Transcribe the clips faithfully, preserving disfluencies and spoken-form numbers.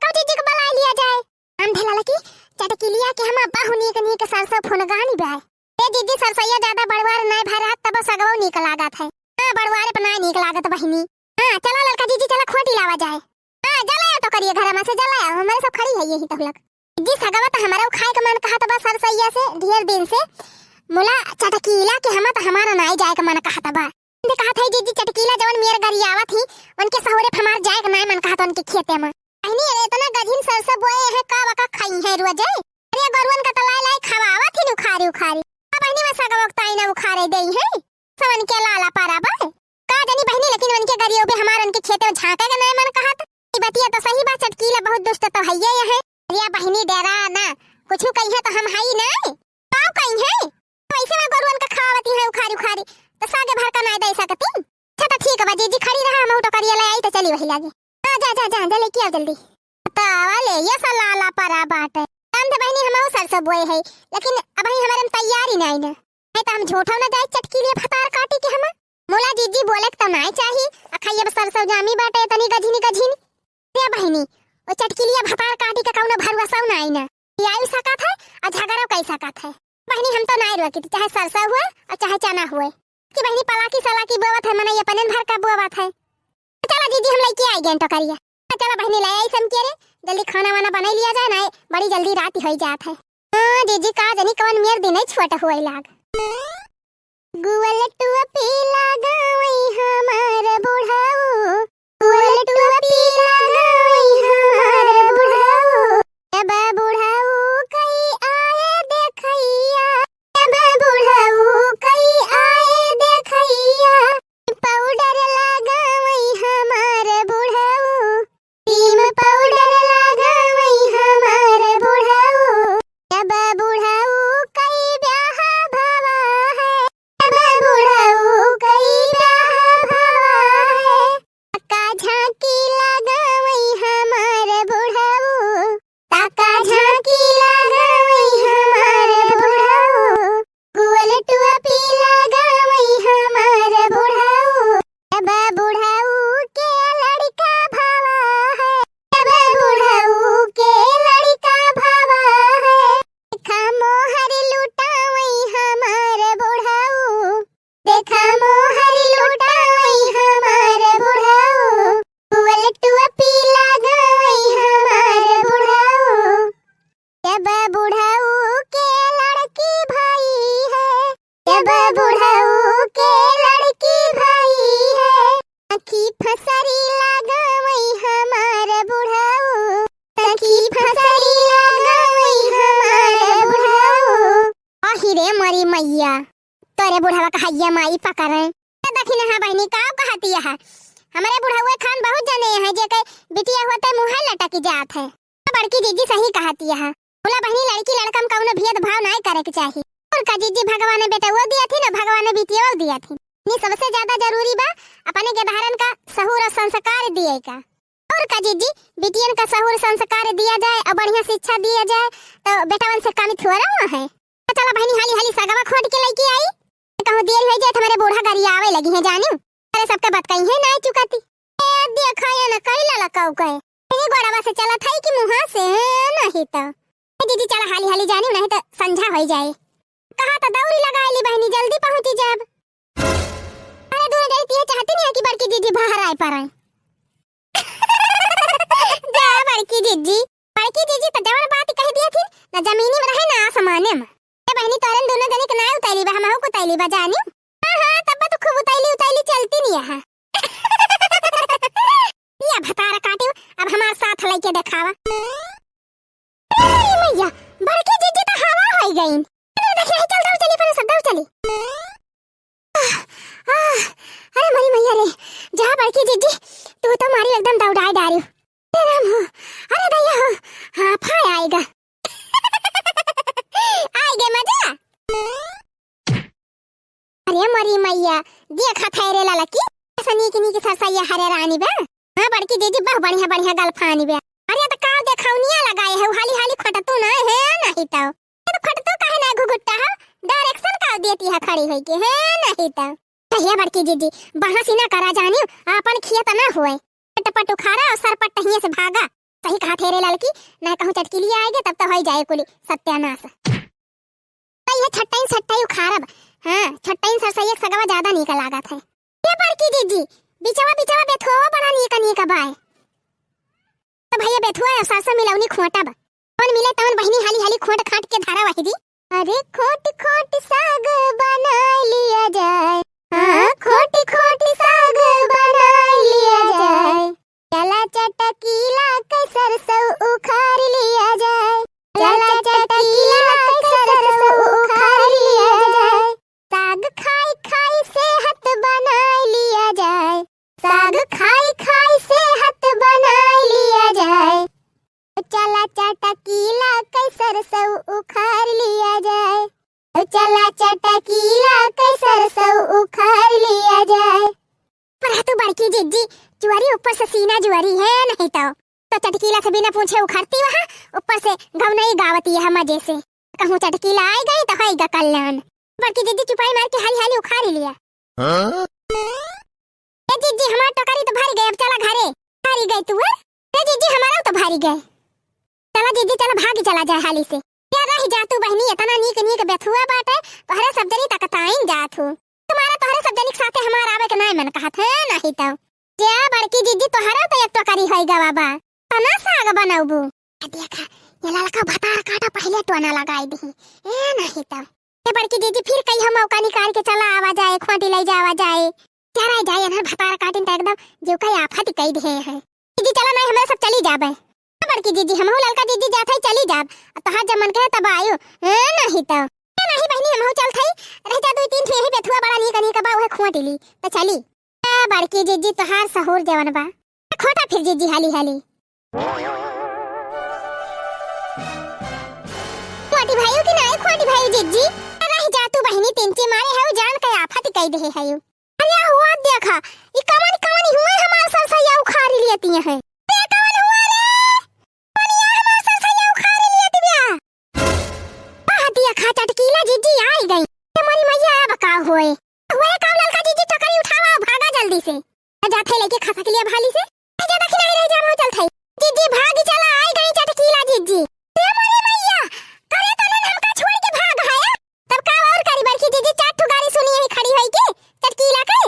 अब जीजी के बुलाइ लिया जाए। हम भेला लकी चटकिलिया के हम बहु नीक नीक सरसों फुनगानी बाय। ए जीजी, सरसैया ज्यादा बड़वार नाय भय रहत, तब सगवो नीक लागत है। हाँ, बड़वारे पर नाय नीक लागत बहिनी। हाँ, चला ललका जीजी, चला खोटी लावा जाए। हाँ, जला या टोकरिया घर में से, जला या, हमरे सब खड़ी है यही तब लग। जीजी, सगवा तो हमरो खाए के मन कहत बा सरसैया से ढेर दिन से। मुला चटकीला के हम तो हमारा नाय जाए के मन कहत बा। दे कहत है जीजी, चटकीला जवन मेर गरियावत ही, उनके सहुरे पे हमार जाए के नाय मन कहत उनके खेते में। बहिनी, अरे इतना गझिन सरसों बोए हैं, का बका खाई है रोजे? अरे गोरुअन का तो लाए लाए खवावत ही उखारी उखारी। अब बहिनी में सगवक ताई ना उखारे देई है। सवन के लाला पारा बा। का जानी बहिनी, लेकिन उनके गरियो पे हमार उनके खेते में झांके के नाय मन कहत। ई बतिया तो सही बा, चटकीला बहुत दुष्ट तो हइये है। अरे बहिनी डेरा ना, कुछ कहिए तो हम हई ना। का कही है? वैसे में गोरुअन का खवावती है उखारी उखारी, तो सागे भर का नाय दे सकती। अच्छा तो ठीक बा जीजी, खड़ी रहा, हम टोकरिया ले आई तो चली वही लागे। हाँ, जा जा जा जा, लेके आओ जल्दी। तो आवा ले, ये सा लाला परा बाटे। काम तो बहिनी हम सरसों बोए है, लेकिन अबही हमारे में तैयारी नाय ना। है तो हम झूठा ना जाए चटकीलिया भतार काटी के हम। मुला जीजी बोले के तो नाय चाही, अखैया सरसों जामी बाटे तनी गझिनी गझिनी। ए बहिनी, ओ चटकिलिया भतार काटी के कौनो भरोसा नाय ना। ई आई सकत है, आ झगड़ा कई सकत है। बहिनी, हम तो नाय रोकी, चाहे सरसों हुए और चाहे चना हुए। कि बहिनी, पलाकी सलाकी बोवत है, मने ये पनन भर का बोवत है। चला जीजी, हम लेके आई गेंटो करिया। चला बहिनी, ले आई समकेरे, जल्दी खाना वाना बनाई लिया जाए ना, बड़ी जल्दी रात होई जात है। हाँ जीजी, का जानी कवन मेर दिन है, छोट हुए लाग। गुअल टुअपी लगावई हमार बुढ़ऊ, गुअल टुअपी लगावई हमार बुढ़ऊ। जब बुढ़ऊ कई आए देखैया, जब बुढ़ऊ कई आए देखैया, पाउडर लगावई हमार बुढ़ऊ। क्रीम पाउडर लगावई हमार बुढ़ऊ, जब बुढ़ऊ कई ब्याह भवा है, जब बुढ़ऊ कई ब्याह भवा है। ताका झांकी लगावई हमार बुढ़ऊ, ताका झांकी लगावई हमार बुढ़ऊ। गुअल टुअपी लगावई हमार बुढ़ऊ, जब बुढ़ऊ के लड़का भवा है, जब बुढ़ऊ के लड़का भवा है। देखा मोहर लुटावई हमार बुढ़ऊ, देखा मोहर लुटावई हमार बुढ़ऊ। गुअल टुअपी लगावई हमार बुढ़ऊ, जब बुढ़ऊ के लड़की भई है, जब बुढ़ऊ के लड़की भई है, सखी फसरी लगावई हमार बुढ़ऊ, सखी फसरी लगावई हमार बुढ़ऊ। आही रे मोरी मैया, तोरे बुढ़वा का हइया माई पकड़े। ए दखिनहा बहिनी, का कहतिया है? हमरे बुढ़उए खान बहुत जने हैं, जेके बिटिया होते मुँहे लटक जात है। बड़की जीजी सही कहतिया है। बोला बहिनी, लड़की लड़का में कउनो भेदभाव नाय करे के चाही। और का जीजी, भगवान बेटउओ दिया थी ना, भगवान बिटियो दिया थी। नी सबसे ज्यादा जरूरी बा अपने के धारन का सहूर और संस्कार दिए का। और का जीजी, बिटियन का सहूर संस्कार दिया जाए और बढ़िया शिक्षा दिया जाए, तो बेटवन से कमी थोड़ा हुआ है। तो चला बहिनी, हाली हाली सगवा खोट के लइके आई, कहूँ देर होइ जाए तो हमरे बूढ़ा गरियावे लगी हैं जानिउ। अरे सबके बात कही है ना चुकाती। ए देखा ये न कई ललकाऊ कहे, ये गोड़वा से चलत है कि मुँहा से, नहीं तो। ए जीजी चला हाली हाली जानिउ, नहीं तो संझा होइ जाए। कहा तो दौरी लगाए ली बहिनी, जल्दी पहुँची जाब। अरे दूर जाती है, चाहती नहीं है कि बड़की जीजी बाहर आए पाए। जा बड़की जीजी, बड़की जीजी तो जवन बात कह दिया थी, ना जमीनी में रहे ना आसमाने में। ए बहिनी, तोरन दोनों जने के ना उतैली बा, हमहू को उतैली बा जानी। हाँ हाँ, तब तो खूब उतैली उतैली चलती नहीं है। या भतारा काटियो, अब हमार साथ लेके देखावा। अरे मैया, बड़की जीजी तो हवा होइ गईन। अरे देखिए, चल दौड़ चली, अपन सब दौड़ चली। आह, आह, अरे मरी मैया रे, जा बड़की जीजी, तू तो मारी एकदम दौड़ाए डारी। अरे राम हो, अरे दैया हो, हाँ, फाय आएगा। आएगे मजा। अरे मरी मैया, देखा था रे ललकी, ऐसा नीक नीक सरसैया हरे रानी बा। हाँ बड़की जीजी, बहु बढ़िया बढ़िया गलफानी बा। अरे तो का देखौनिया लगाए है, हाली हाली खटतू ना है, नहीं तो। ए तो खटतो काहे ना घुघुट्टा हो? डायरेक्शन का देती है खड़ी होई के, है नहीं तो। कहिया बड़की जीजी, बहस ही ना करा जानियो, आपन खियत ना होए। पट पट उखाड़ा और सरपट हिये से भागा। सही कहा थे रे ललकी, ना कहूँ चटकीली आइगे तब तो होइ जाए कुली सत्यानाश। तो ये छट्टाइन छट्टाई उखारब। हाँ, छट्टाइन सरसैया के सगवा ज्यादा नीक लागत है। ये बड़की जिज्जी, बिचवा बिचवा बेथुआ बड़ा नीक नीक बाय। तो भैया बेथुआ अब सरसों मिलौनी खोटब। कौन मिले तवन बहिनी हाली हाली खोट खाट के धारा वही दी। अरे खोट खोट साग बनाइ लिया जाए, हाँ, खोट खोट साग बनाइ लिया जाए। चला चटकीला के सरसों उखार लिया जाए, चला चटकीला के सरसों उखार लिया जाए। साग खाई खाई सेहत बनाइ लिया जाए, साग खाई खाई सेहत बनाइ लिया जाए। चला चटकीला के सरसों उखार लिया जाए, चला चटकीला के सरसों उखार लिया जाए। पर तू बड़की जिज्जी, जुआरी ऊपर से सीना जुआरी है नहीं तो। तो चटकीला से बिना पूछे उखरती वहाँ, ऊपर से गवनई गावती है मजे से। कहूँ चटकीला आइ गई तो होइगा कल्याण। बड़की जिज्जी चुपाई मार के हाली हाली उखारी लिया। हाँ? ए जिज्जी, हमार टोकरी तो भरी गए, अब चला घरे। भरी गए तू, हैं? ए जिज्जी, हमारा तो भरी गए। चला जिज्जी, चला भागी चला जाए हाली से। क्या रह जा तू बहिनी, इतना नीक नीक बेथुआ बाटे, तोहरे सब जनी तकताइन जात हो। तुम्हारा तोहरे सब जनी के साथे हमार आवे के नाय मन कहत है, नहीं तो। जा बड़की जिज्जी, तोहरा तो एक टोकरी होइगा बाबा। तना साग बनौबू। आ देखा, ये ललका भतार काटा पहिले टोना लगाई दी। ए नहीं तो। ए बड़की जिज्जी, फिर कहियो मौका निकाल के चला आवा जाए, खोटी लई जावा जाए। चला जाए, इन्हर भतार काटिन त एकदम जो कई आफत कई दे हैं। जिज्जी चला नहीं, हमें सब चली जाबे। बड़की जिज्जी, हमहू ललका जिज्जी जात है, चली जाब। अब तोहार जब मन कहे तब आयु। ए नहीं तो। ए नहीं बहिनी, हमहू चलत है। रह जा दो तीन ठे यही बेथुआ बड़ा नीक नीक बा, उहे खोटी ली। तो चली। ए, बड़की जिज्जी, तोहार सहूर जवन बा। खोटा फिर जिज्जी, हाली, हाली। खोटी भाई कि नाय खोटी भाई जिज्जी? रह जा तू बहिनी, तिनची मारे हऊ, जान के आफत कई देहे हऊ। अरे हुआ देखा, ई कवन कवन हुए हमार सरसैया उखारी लेती हैं। ए, कवन हुआ रे? कवन ये हमार सरसैया उखारी लेती बिया? आह, दिया खा चटकीला जिज्जी आई गई। ए मोरी मैया, अब का होए? हुए का ललका जिज्जी, टोकरी उठावा, भागा जल्दी से। आ जात है लेके खसक लिया भाली से। ए जा दखिना ही रह जा, हम चलत है। जिज्जी भागी चला, आई गई चटकीला जिज्जी। ए मोरी मैया, करे तलन हमका छोड़ के भाग आया। तब का और करी बड़की जिज्जी, चार ठो गारी सुनी यही खड़ी होई के चटकीला के।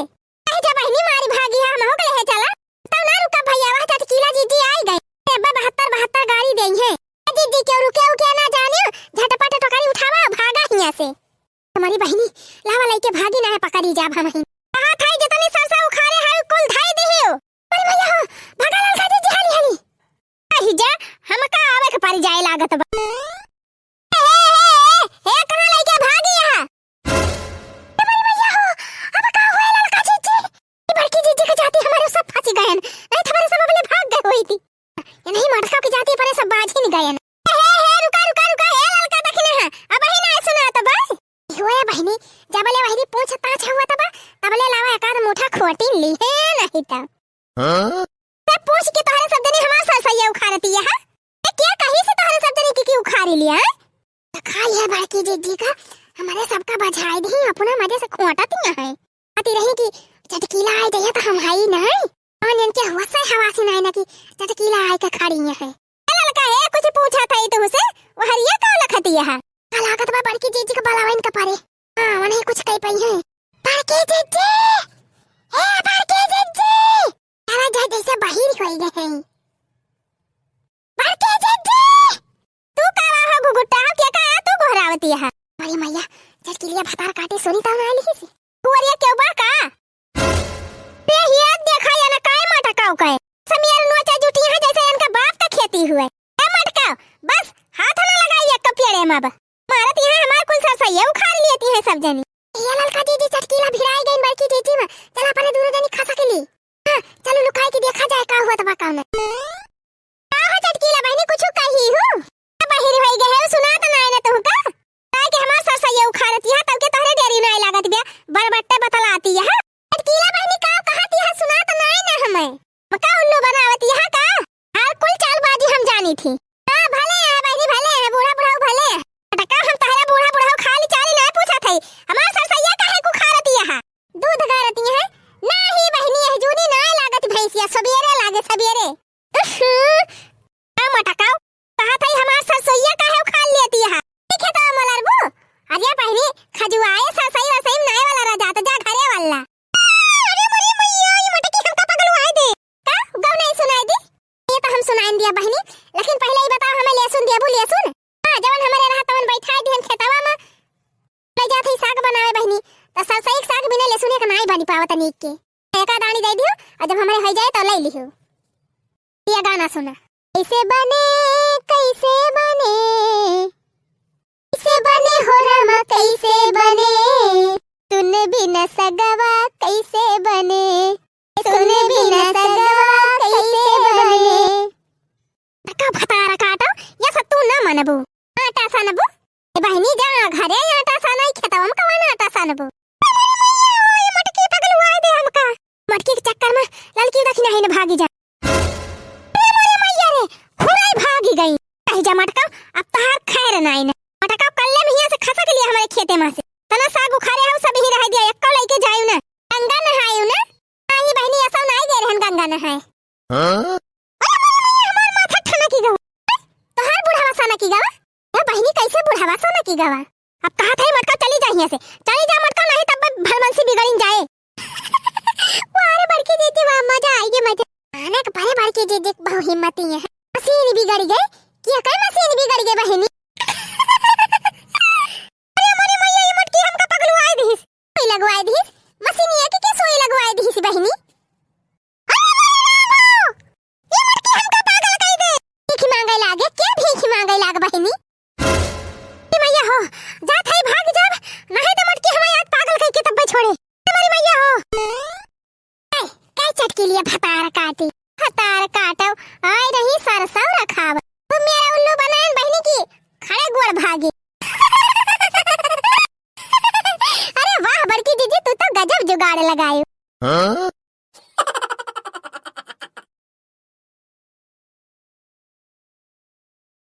ए जा बहिनी मारी भागी है, हम हो गए है चला। तब ना रुका भैया, वह चटकीला जिज्जी आई गई। ए अब्बा बहत्तर बहत्तर गारी देई है। ए जिज्जी क्यों रुके उके ना जानियो, झटपट टोकरी उठावा, भागा हियां से। हमारी बहिनी, लावा लइके भागी ना है, पकड़ी जाब हम ही। कहा था जितनी सरसा उखारे है कुल धाई देहियो। अरे भैया हो, भागा ललका जिज्जी हाली हाली। अहि जा, हमका आवे के पड़ जाए लागत बा। ए, ए, ए, ए, ए, कहाँ लइके भागी यहाँ? ए, बड़ी भैया हो, अब का हुए ललका जिज्जी? ई बड़की जिज्जी के जाती हमारे सब फंसी गयन, नहीं तो हमारे सब अपने भाग गए हुई थी। ये नहीं मटका की जाती पर ये सब बाझिन गयन। ए, हे, हे, रुका, रुका, रुका, ए ललका दखिना है, अब ही ना सुना तो बा। हुए बहिनी, जबले बहिनी पूछ ताछ हुआ तबा, तबले लावा एकाध मुठा खोटी ली है नहीं तो। हाँ? ते पूछ के तोहरे सब जनी हमार सरसैया उखारती है, हाँ? ते क्या कही से तोहरे सब जनी की, की उखारी लिया, हाँ? तो खा लिया बड़की जिज्जी का, हमारे सबका बझाई दी, अपना मजे से खोटती है। आती रही कि चटकीला आई जाइए तो हम हाई नहीं। कौन इनके हुआ से हवासी नहीं ना कि चटकीला आई के खड़ी है। ए ललका, ए कुछ पूछा था ई तुमसे, वहरिया का लखतिया है? का लागत बा बड़की जिज्जी के बलावा इनका पारे। हाँ, उन्हें कुछ कही पाई है। बड़की जिज्जी! ए बड़की जिज्जी! तारा जा जैसे बाहिर होई गए हैं। बड़की जिज्जी! तू का रहा हो घुघुटा, के का तू गोहरावती है? अरे मैया, चटकीलिया भतार काटे सोनी ताऊ ना आली ही सी। कुवरिया क्यों बा का? ते हिया देखा या ना काय मटकाओ कहे। समियर नोचा जुटी है जैसे इनका बाप का खेती हुए। ए मटकाओ, बस हाथ ना लगाई एक पेड़े में अब। मारत यहाँ हमार कुल सरसैया उखाड़ लेती है सब जनी। ये ललका जिज्जी चटकीला भिड़ाई गई बड़की जिज्जी में। चला अपने दोनों जनी खसा के ली। हाँ, चलो लुकाई के देखा जाए का हुआ तबा का में। का हो चटकीला बहिनी कुछ कही हूँ? बहिर होई गए है, सुना तो नाय ना तुहका? काहे के हमार सरसैया उखाड़त यहाँ, तब के तोहरे डेरी नाय लागत बिया, बरबट्टे बतलाती यहाँ। चटकीला बहिनी का कहत यहाँ, सुना तो नाय ना हमें। मका उल्लू बनावत यहाँ का? हाल कुल चालबाजी हम जानी थी। हाँ, भले है बहिनी, भले है, बूढ़ा बुढ़ाऊ भले है। टका हम तोहरे बूढ़ा बुढ़ाऊ खाली चाली नाय पूछत है, हमार सरसैया काहे उखाड़त यहाँ? दूध गारत यहाँ? नाही बहिनी, यह जूनी नाय लागत भैंसिया, सबेरे लागे, सबेरे। उफ, लेकिन पहिले ई बताओ, हमें लहसुन देबू, लहसुन? हाँ, जवन हमरे रहा तवन बैठाए दिहन खेतवा में। ले जात ही साग बनावे बहिनी, त सरसई के साग बिना लहसुन के नाई बनी पावत नीक के। एका दानी दे दियो, और जब हमरे हो जाए तो ले लिहो। ये गाना सुना। कैसे बने, कैसे बने, कैसे बने हो रामा, कैसे बने? सुन बिना सगवा कैसे बने? सुन बिना सगवा कैसे बने? का भतार काटो, या सब तू ना मनबू। आटा सानबू? ए बहिनी, जा घरे आटा सानो, ई खेतवा में कवन आटा सानबू? अरे मैया हो, ये मटकी पगलवाए दे हमका। मटकी के चक्कर में ललकी दखिना ही न भागी जा। अरे मोरे मैया रे, खुराई भागी गई। कही जा मटका, अब तहार खैर नाई न। मटका कल्ले में हियां से खसक लिया हमरे खेते में से। तना साग उखारे हऊ, सब ही रह दिया, एक्को लइके जायू न। गंगा नहायू न। नाही बहिनी, असो नाई गए रहन गंगा नहाए। हाँ? अरे मोरे मैया, हमार माथा ठनकी गवा। तोहार बुढ़ावा सनकी गवा? ए बहिनी, कैसे बुढ़ावा सनकी गवा? अब कहा था मटका चली जा हियां से। चली जा मटका, नहीं तब भलमनसी बिगड़िन जाए। वाह रे बड़की दीदी वाह, मजा आई गे मजा। अचानक बड़े बड़की दीदी के बहु हिम्मती है। मशीन बिगड़ गई, कि कई मशीन बिगड़ गई बहिनी? अरे मोरे मैया, ये मटकी हमका पगलवाए दिहिस। सुई लगवाए दिहिस, मशीनिया के, के सुई लगवाए दिहिस बहिनी? अरे मोरे राम हो, ये मटकी हमका पागल कई दे। भीख मांगे लागे, के भीख मांगे लाग बहिनी? ए मैया हो, जात है भाग जाब, नहीं तो मटकी हमारे आज पागल कई के तब्बे छोड़े। ए मोरे मैया हो। ए, कई चटकी लिए भतार काटी, भतार काटो, आए रही सरसों रखाव। तू मेरा उल्लू बनाएन बहिनी की, खड़े गोड़ भागे। अरे वाह बड़की जीजी, तू तो गजब जुगाड़ लगायो। हाँ?